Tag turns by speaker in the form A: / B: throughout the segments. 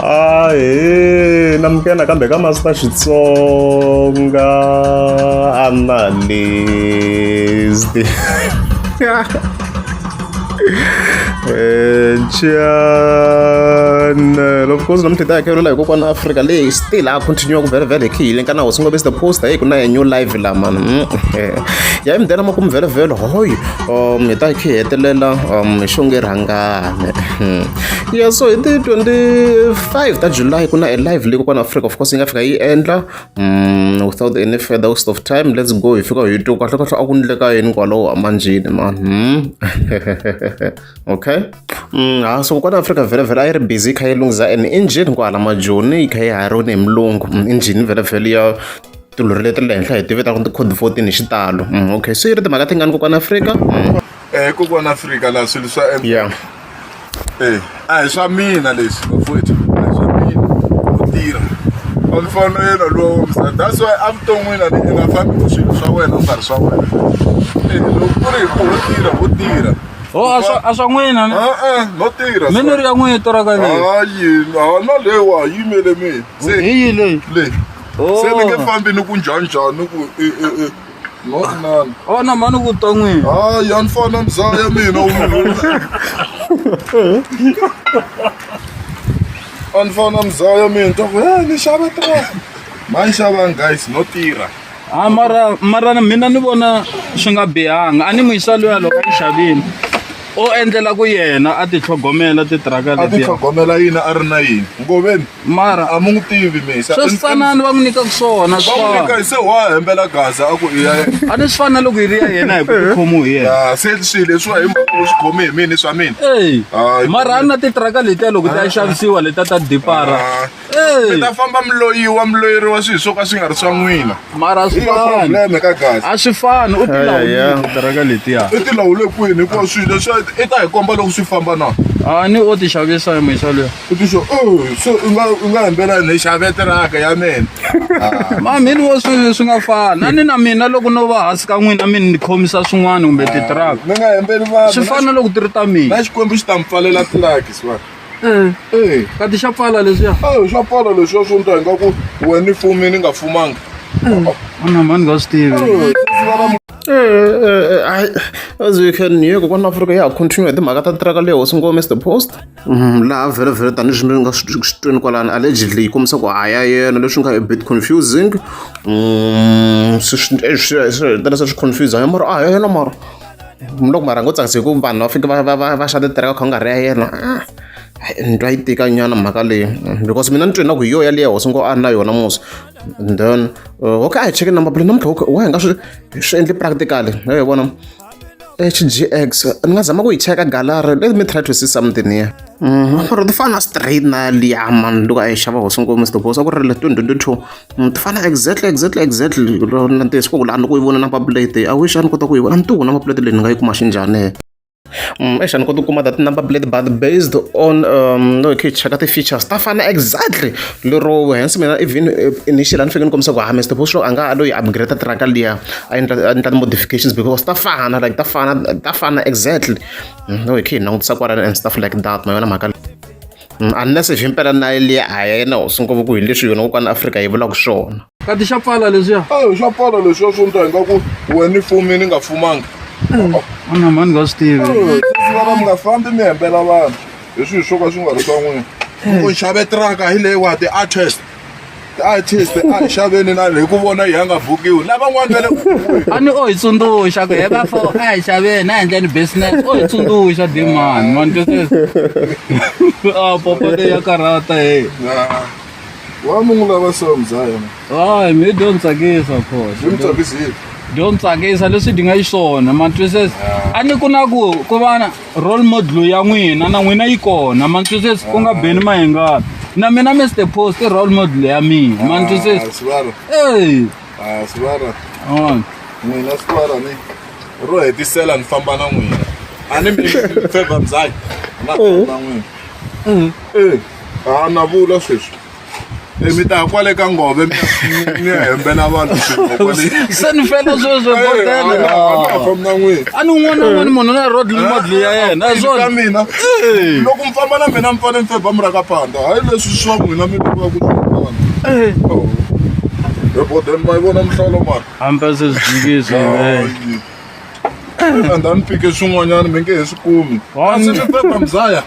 A: Ahee namukela nakambe ka Master Xitsonga Analyst channel of course namuntlha hi ta hakelela hi kokwana Afrika leyi still a continue ku vhele vhele hi khihile nkana hosi ngopfu the post hey ku na new live la man ya hi mudela makumu vhele vhele hoy hi ta hi khe hi hetelela hi xonge rhangane yeah so hi ti 25 ta July ku na a live leyi kokwana Afrika of course yi nga fika yi endla without any further waste of time let's go hi fika hi twa kahle kahle a ku ndleka yini kwalaho amanjini man okay ha so kokwana Afrika vhele vhele a yi ri busy yi kha yi lunghisa an engine kwala majoni yi kha yi hariwini hi mulungu engine vhele vhele ya tilori leti le henhla hi ti vitaka ti-code 14 hi xitalo okay so yi ri timhaka tingani kokwana Afrika
B: Kokwana Afrika laha swilo swa
A: yeah
B: a hi swa mina leswi bafowethu a hi swa mina ku tirha a ni fana na yena luwa wa misava that's why evuton'wini a ni i nga fambi ku swilo swa wena u nga ri swa wena loko ku ri hi ku ho tirha ho tirha
C: o a swa a swa n'wina ne
B: e-e no tirha
C: mi ni ri ya n'wina tiraka leyi
B: hayi ha na leyiwa yi yimele mina se
C: hi yi leyi
B: leyi
C: Oh.
B: se ni nge fambi ni ku njhani njhani ku i i i no inani
C: o na mhani ku twa n'wina
B: hayi a ni fani na muzaya ya mina u munhu a ni fani na muzaya ya mina ta ku he ni xava tiraka ma ni xavanga guys no tirha
C: a mara mara mina ni vona swi nga bihanga a ni muyisa luya loko a yi xavini o endlela ku yena a ti tlhogomela titiraka
B: a ti
C: letiya
B: tlhogomela yini a ri na yini ngoveni
C: mara
B: a mu n'wi tivi misa
C: swo swi fana ni va n'wi nyikaka swona
B: va
C: swi
B: n'wi
C: fana
B: nyika se wa hembela gaza a ku i ya yena
C: a ni swi fana na loko yi ri ya yena hi ku ti khomiwe hi yena
B: Ah, se swilo leswiwa hi mhaka u swi khome hi mina i swa mina
C: eyi
B: Hayi,
C: mara a ni na titiraka letiya loko ti ya xavisiwa letiya ta dipara
B: Ah,
C: eyi
B: mi ta famba mi loyiwa mi loyeriwa swilo swo ka swi nga ri swa n'wina
C: mara a swi
B: hi yo
C: fani
B: problem ka gaza
C: a swi fani u ti
A: Yeah, yeah.
C: lawulile titiraka letiya
B: i ti lawule kwini hikuva swilo leswi i ta hi komba loko swi famba na
C: a ni o ti xavisa muyisa luya
B: i ti xo se u nga u nga hembela ni xave tiraka ya mina
C: ma mhini wo swi swi nga fani a ni na mina loko no va hansi ka n'wina mi ni khomisa swin'wana kumbe titiraka
B: mi nga hembeli vanhu
C: swi fana na loko ti ri ta mina
B: na xikwembu xi ta mi pfalela tiraki siva e
C: kati xa pfala leswiya
B: e swa pfala leswiya swo ni ta hi nga ku wena i fumini i nga fumanga
C: na mhani nga swi tivi
A: As you can hear kokwana Afrika ya ha continue hi timhaka ta tiraka leyi hosi ngome Mr Post laha vhele vhele tanihileswi mi nga swi tweni kwalano allegedly yi kombisa ku a ya yena leswi nga a bit confusing swi swi hetelela se swi confuse mara a ya yena mara loko mara ngo tsakisa hi ku vanhu va fika va va va va xa titiraka kha ku nga ri ya yena ni twa yi tika nyana mhaka leyi because mina ni twe na ku hi yo yaliya hosi ngo a na yona musi and then okay a hi cheke number plate namuntlha okay wa hi nga swi swi endli practically hi vona HGX ni nga zama ku yi cheka gallery let me try to see something here mara ti fana straight na liya man loko a yi xava hosi ngopfu Mr Boss a ku ri le 2022 ti fana exactly exactly exactly na ntiyiso ku la ni ku yi vona number plate I wish a ni kota ku yi vona ni tiku number plate leyi ni nga yi kuma xinjhani eish a ni koti ku kuma that number plate but based on no hi kha hi cheka ti-features ta fana exactly lero hence mina even initially a ni fike ni kombisa ku ha Mr Post a nga a lo yi upgrade tiraka liya a endla a endla ti-modifications because ta fana like ta fana ta fana exactly no hi kha hi langutisa kwalano and stuff like that ma yona mhaka unless if impela na liya a ya yena hosi ngopfu ku hi leswi yona kokwana Afrika yi vulaka swona
C: kati xa pfala leswiya
B: e swa pfala leswiya swo ni ta hi nga ku wena i fumini i nga fumanga
C: na mhani nga swi tivi
B: vana mi nga fambi mi hembela vanhu hi swilo swo ka swi nga ri swa n'wina ku xave tiraka hi leyiwa ti-artist ti-artist a hi xaveni na hi ku vona hi ya nga bukiwi lavan'wana va le ku bukiweni
C: a ni o hi tsundzuxa ku he va fo a hi xaveni a hi endleni business o hi tsundzuxa dimani mani twisisa a popo leyi ya karhata he
B: wa mi n'wi lava so mzaya
C: hayi mi dyo ni tsakisa khosa
B: byi mi tsakisile
C: dyo ni tsakisa leswi di nga xiswona ma twisisa a ni ku na ku ku va na role model ya n'wina na n'wina yi kona ma twisisa ku nga beni mahingana na mina Mr Post i role model ya mina ma twisisa
B: sivara
C: ey
B: sivara
C: on
B: n'wina sivara ni ro hetisela ni famba na n'wina a ni mi favor mzaya na famba na n'wina e a na vula sweswi Eh, mi ta kwale ka ngove mi ya- mi ya hembela vanhu swilo kwale.
C: Se ni fela sweswo
B: Eh,
C: botela.
B: a ha fambi na n'wina.
C: A ni un'wana na un'wana munhu na road model ya yena. A hi
B: Ka
C: swona.
B: mina loko mi famba na mina mi fanele mi feba murhakapanda hayi leswi swa n'wina mi lavaka ku swi vona.
C: Eh.
B: Oh. He boden ma yi vona mihlolo mara
C: Hambi se swi jikisa. Eh.
B: And then pike swin'wanyana mi nge he swi kumi kasi mi feba mzaya.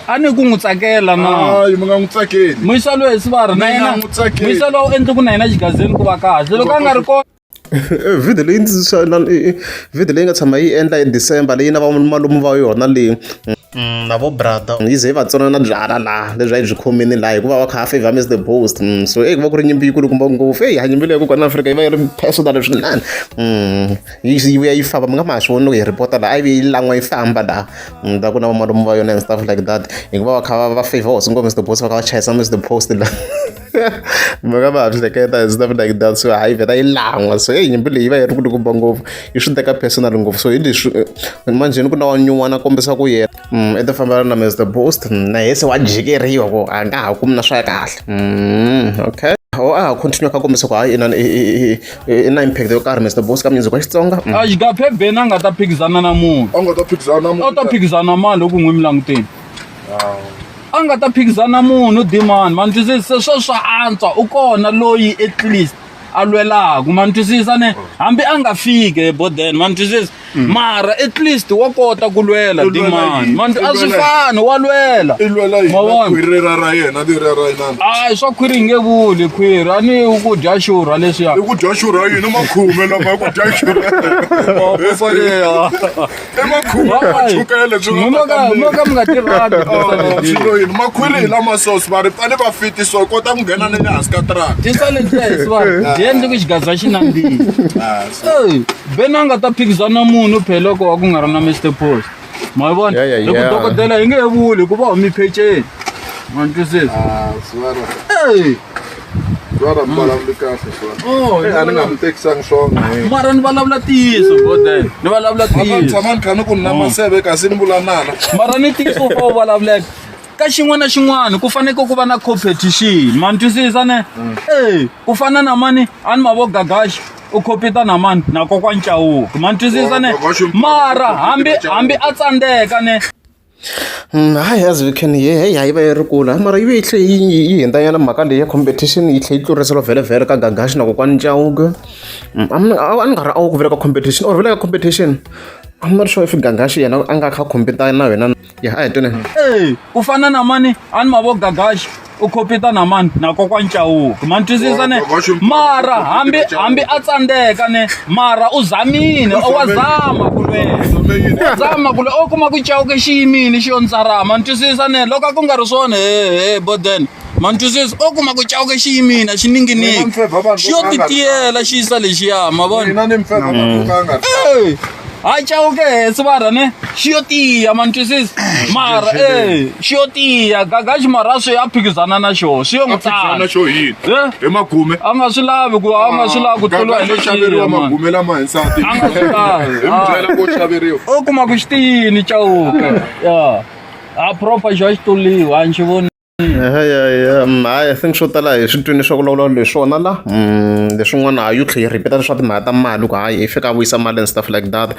C: A ni ku n'wi tsakela na.
B: Hayi mi nga n'wi tsakeli.
C: Muyisa loyi hi sivara na
B: Mi nga
C: yena.
B: n'wi tsakeli.
C: Muyisa loyi u endle ku na yena xigazeni ku va kahle. Loko a nga ri kona
A: Video leyi ndzi video leyi nga tshama yi endla hi December leyi na vamalume va yona leyi na vo brother yi ze yi va tsona na byala laha lebyi a yi byi khomini laha hikuva va kha va favor Mr Post. So eyi ku va ku ri nyimpi yikulukumba ngopfu eyi ha nyimpi leyi kokwana Afrika yi va yi ri personal swinene. Yi vuya yi famba mi nga ma ha swi voni loko hi report laha a yi vuye yi lan'wa yi famba laha ta ku na vamalume va yona and stuff like that hikuva va kha va favor hosi ngopfu Mr Post va kha va chayisa Mr Post laha. Mi nga va ha swi hleketa and stuff like that so hayi vheta yi lan'wa so eyi nyimpi leyi yi va yi ri kulukumba ngopfu yi swi teka personal ngopfu so hi leswi manjheni ku na wa nyuwana kombisa ku yena i ti fambela na Mr Post na yena se wa jikeriwa ku a nga ha kumi na swa kahle. Okay o a ha continue kha kombisa ku hayi inani i na impact yo karhi Mr Post ka music wa Xitsonga.
C: A xigaphe Benny a nga ta phikizana na munhu.
B: A nga ta phikizana na munhu.
C: A ta phikizana mani loko n'wi mi languteni. A nga ta phikizana munhu Dimani ma ni twisisa se sweswo swa antswa u kona loyi at least a lwelaka ma ni twisisa ne hambi a nga fiki ebodeni ma ni twisisa mara at least wa kota ku lwela
B: U lwela
C: Dimani
B: yini?
C: ma ni
B: U
C: a swi
B: lwela
C: fani wa lwela
B: I lwela yini
C: Ma
B: na
C: vona?
B: khwiri ra yena leriya ra inani
C: hayi swa khwiri hi nge vuli khwiri a ni ku dya xurha leswiya
B: i ku dya xurha yini makhume lama i ku dya xurha i makhume chukele swi nga ta
C: mo ka mi nga tirhaki
B: swilo yini makhwiri hi lama sauce va ri pfane va fitisiwa kota ku nghena na le hansi ka truck
C: tisa letiya hi sivana byi endle ku xigaza xi nandziha Benny a nga ta phikizana munhu phela loko wa ku nga ri na Mr Post ma yi vona
A: Yeah, yeah,
C: hi ku
A: yeah.
C: dokodela hi nge he vuli hikuva humi peceni ma ni twisisa Ey,
B: Swara mi vulavuli kahle swara.
C: oh,
B: Eh, a ni nga mi tekisangi swona. eh.
C: mara ni vulavula ntiyiso boden ni vulavula
B: A ni
C: ntiyiso
B: tshama ni kha ni ku ni na maseve kasi ni vula nala.
C: mara ni ntiyiso wu fa wu vulavuleka ka xin'wana na xin'wana ku faneke ku va na competition ma ni twisisa ne e ku fana na mani a ni mavo gagaxi u khopita na mani na kokwani Chauke ma ni twisisa ne mara hambi hambi a tsandzeka ne.
A: Hayi as we can hear heyi hayi va yi ri kule mara yi ve yi tlhe yi yi hundzanyana mhaka leyi ya competition yi tlhe yi tlurisela vhele vhele ka Gagashi na kokwani Chauke. A ni a ni nga ri a wu ku vele ka competition or vele ka competition I'm not sure if Gagashi yena a nga kha compete na yena ya a hi tweneni.
C: Ey ku fana na mani a ni mavo Gagashi u khopita na mani na kokwani Chauke ma ni twisisa ne mara hambi hambi a tsandzeka ne mara u zamile wa zama ku lwela wa zama ku lwela o kuma ku Chauke xi yimile xi yo ntsarama ni twisisa ne loko a ku nga ri swona he he boden ma ni twisisa o kuma ku Chauke xi yimile a xi ninginiki xi yo titiyela xi yisa lexiya ma vona hayi Chauke he sivara ne xi yo tiya ma ni twisisa mara e xi yo tiya Gagashi mara a swi a phikizana na xona swi yo n'wi
B: Phikizana
C: tsana
B: xo yini?
C: Eh?
B: Hi magume.
C: A nga swi lavi ku a nga swi lavi ku tluriwa hi
B: Gagashi xaveriwa
C: lexiya mani
B: magume lama hi nsati.
C: A nga swi lavi.
B: Hi mi byela ku xaveriwa.
C: U kuma ku xi tiyini Chauke ya a proper xo a xi tluriwa a ni xi voni.
A: Hayi I think swo tala hi swi twini swa ku vulavula leswona la leswin'wana hayi u tlhe yi repeat swa timhaka ta mali ku hayi i fika a vuyisa mali and stuff like that.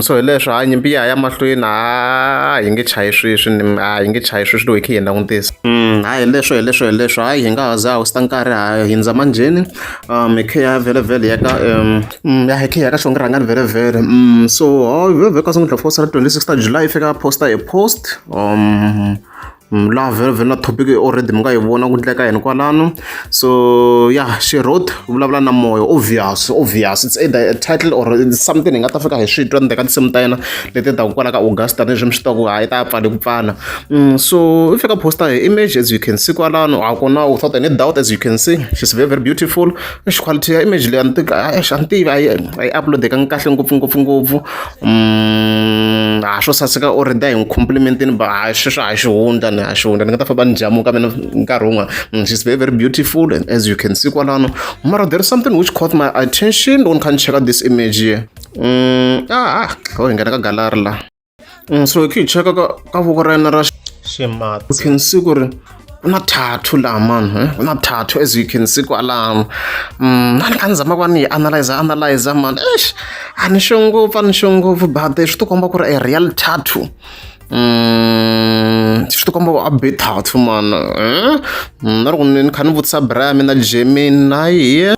A: So hi leswo hayi nyimpi ya ha ya mahlweni ha hi nge chayi sweswi a hi nge chayi sweswi loko hi kha hi langutisa. Hayi hi leswo hi leswo hi leswo hayi hi nga ha za ha waste nkarhi ha hindza manjheni hi kha hi ya vhele vhele hi ya ka ya hi kha hi ya ka Xongi Rhangani vhele vhele. So vhele vhele ka Sungula post ra 26 ta July yi fika post-a a post laha vhele vhele na topic already mi nga yi vona ku endleka yini kwalano so yeah she wrote vulavula na moya obvious obvious it's either a title or it's something hi nga ta fika hi swi twa ndzeni ka tinsimu ta yena leti taka kwala ka August tanihileswi mi swi tivaka ku hayi ta pfale ku pfala. So i fika post-a hi image as you can see kwalano a ku na without any doubt as you can see she's very very beautiful. Eish quality ya image leyi a ni a ni tivi a yi a yi upload-ekangi kahle ngopfu ngopfu ngopfu. A swo saseka already a hi n'wi compliment-ini but hayi sweswo a hi xihundla ni a xihundla ni nga ta famba ni jamuka mina nkarhi wun'wana. She's very very beautiful and as you can see kwalano mara there is something which caught my attention loko ni kha ni cheka this image here. Ho hi nghena ka gallery la. So hi kha hi cheka ka ka voko ra yena ra
D: ximatsi
A: you can see ku ri Ku na tattoo laha mani ku na tattoo as you can see kwalano. A ni kha ni zama ku va ni yi analyze analyze mani eish a ni sure ngopfu a ni sure ngopfu but swi ti komba ku ri a real tattoo. Swi ti komba ku a be tattoo mani na loko ni kha ni vutisa bra ya mina Gemini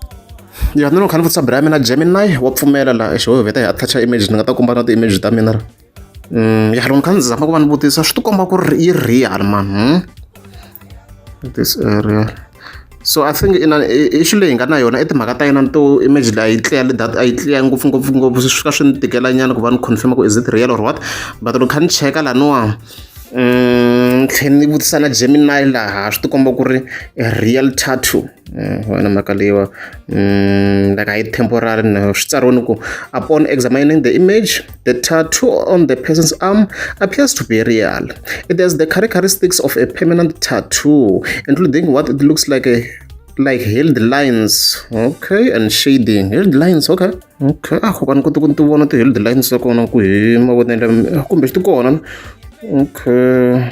A: ya ni loko kha ni vutisa bra ya mina Gemini wa pfumela la eish ho vheta hi attach image ni nga ta komba na ti-image ta mina. Ya loko ni kha ni zama ku va ni vutisa swi ti komba ku ri yi real man this area. So I think ina issue leyi hi nga na yona i timhaka ta yena to image leyi a yi clear that a yi clear ngopfu ngopfu ngopfu swi fika swi ni tikela nyana ku va ni confirm ku is it real or what, but loko kha ni cheka laniwa tlhe ni vutisa na Gemini laha swi ti komba ku ri real tattoo. Wena mhaka leyiwa like a yi temporary no swi tsariwini ku upon examining the image, the tattoo on the person's arm appears to be real. It has the characteristics of a permanent tattoo, including what it looks like a like healed lines, okay, and shading. Healed lines, okay. Okay, a ku ni koti ku ti vona ti-healed lines ta kona ku hi mavonelo kumbe ti kona. Okay.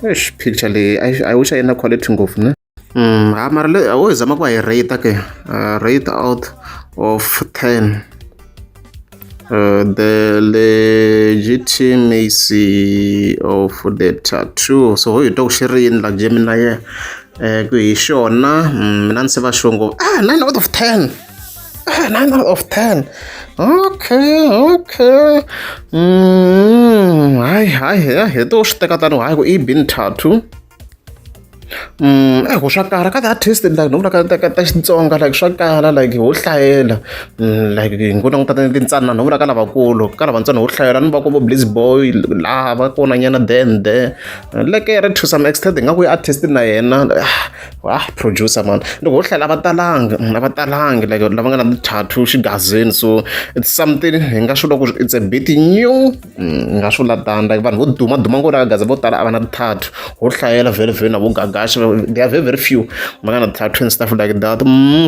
A: Eish, picture leyi I wish a yi na quality ngopfu ne. Ha mara le wo hi zama ku va hi rate ke rate out of 10 the legitimacy of the tattoo. So ho hi twa ku xi ri yini la Gemini ku hi xona mina ni se va sure ngopfu. Ah, 9 out of 10. Ah, 9 out of 10. Okay, okay. Hayi hayi hi to swi teka tani hayi ku i bin tattoo. Ku swa kala ka ti-artist like no vula ka ka ta Xitsonga like swa kala like ho hlayela like hi ngo languta tintsanana no vula ka lavakulu ka lavatsongo ho hlayela ni va ku vo Bliss Boy laha va kona nyana there and there lekere to some extent ingaku i artist na yena ah producer man loko ho hlayela a va talangi a va talangi like lava nga na ti-tattoo xigazini, so it's something hi nga swi vula ku it's a bit new. Ni nga swi vula tano like vanhu vo duma duma ngopfu la ka Gaza vo tala a va na ti-tattoo ho hlayela vhele vhele na vo Gagash they are very very few va nga na ti-tattoo and stuff like that.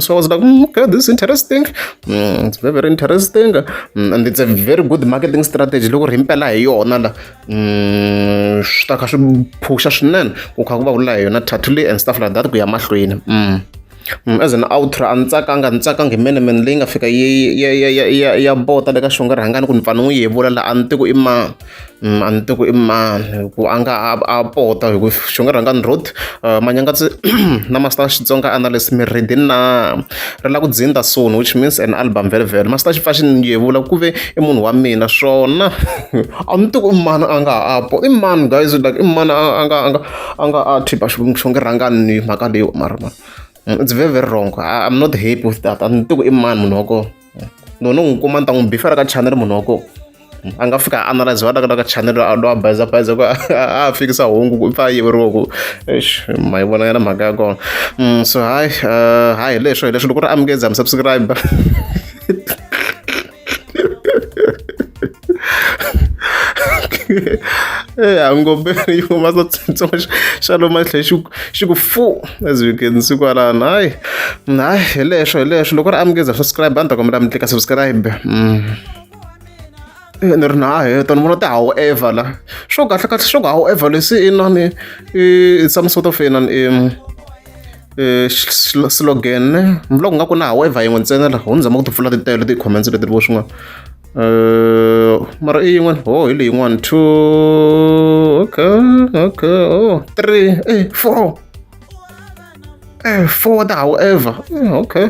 A: So I was like okay, this is interesting. It's very very interesting. And it's a very good marketing strategy loko ri himpela hi yona la swi ta kha swi phusha swinene ku kha ku va vula hi yona tattoo leyi and stuff like that ku ya mahlweni. As an outro a ni tsakanga ni tsakanga hi menemene leyi nga fika yi ya ya ya ya ya bota le ka Xongi Rhangani ku ni pfa ni n'wi yevula laha a ni tivi ku i mani a ni tivi ku i mani ku a nga a pota hi ku Xongi Rhangani wrote Manyangatsi na Master Xitsonga analyst mi ready na ri la ku dzinda soon, which means an album vhele vhele. Master Xi pfa xi ni yevula ku ve i munhu wa mina swona a ni tivi ku i mani a nga a po i mani guys like i mani a nga a nga a nga a thipa Xongi Rhangani ni mhaka leyi mara mara it's very very wrong. I'm not happy with that. A ni tivi ku i mani munhu wa kona loko no n'wi kuma ni ta n'wi bifela ka channel munhu wa kona a nga fika a analyze wa ka channel lowa bayiza bayiza ku a fikisa hungu ku pfa a yiveriwa ku eish ma yi vona yana mhaka ya kona. So hayi hayi hi leswo hi leswo loko ri amukeza mi subscribe a ngombe yi huma tsongo xa loma tlhe xi xi ku fu as you can see kwalano hayi hayi hi leswo hi leswo loko ri amukeza subscribe a ni ta kombela mi tlika subscribe. Ni ri na heta ni vona ti-however la swo kahle kahle swo ku however leswi inani i some sort of inani slogan ni vula ku nga ku na however yin'we ntsena la ho ni zama ku ti pfula titele ti-comments leti vo swin'wana mara i yin'wana ho hi leyi yin'wana two okay okay oh three four four ti however okay.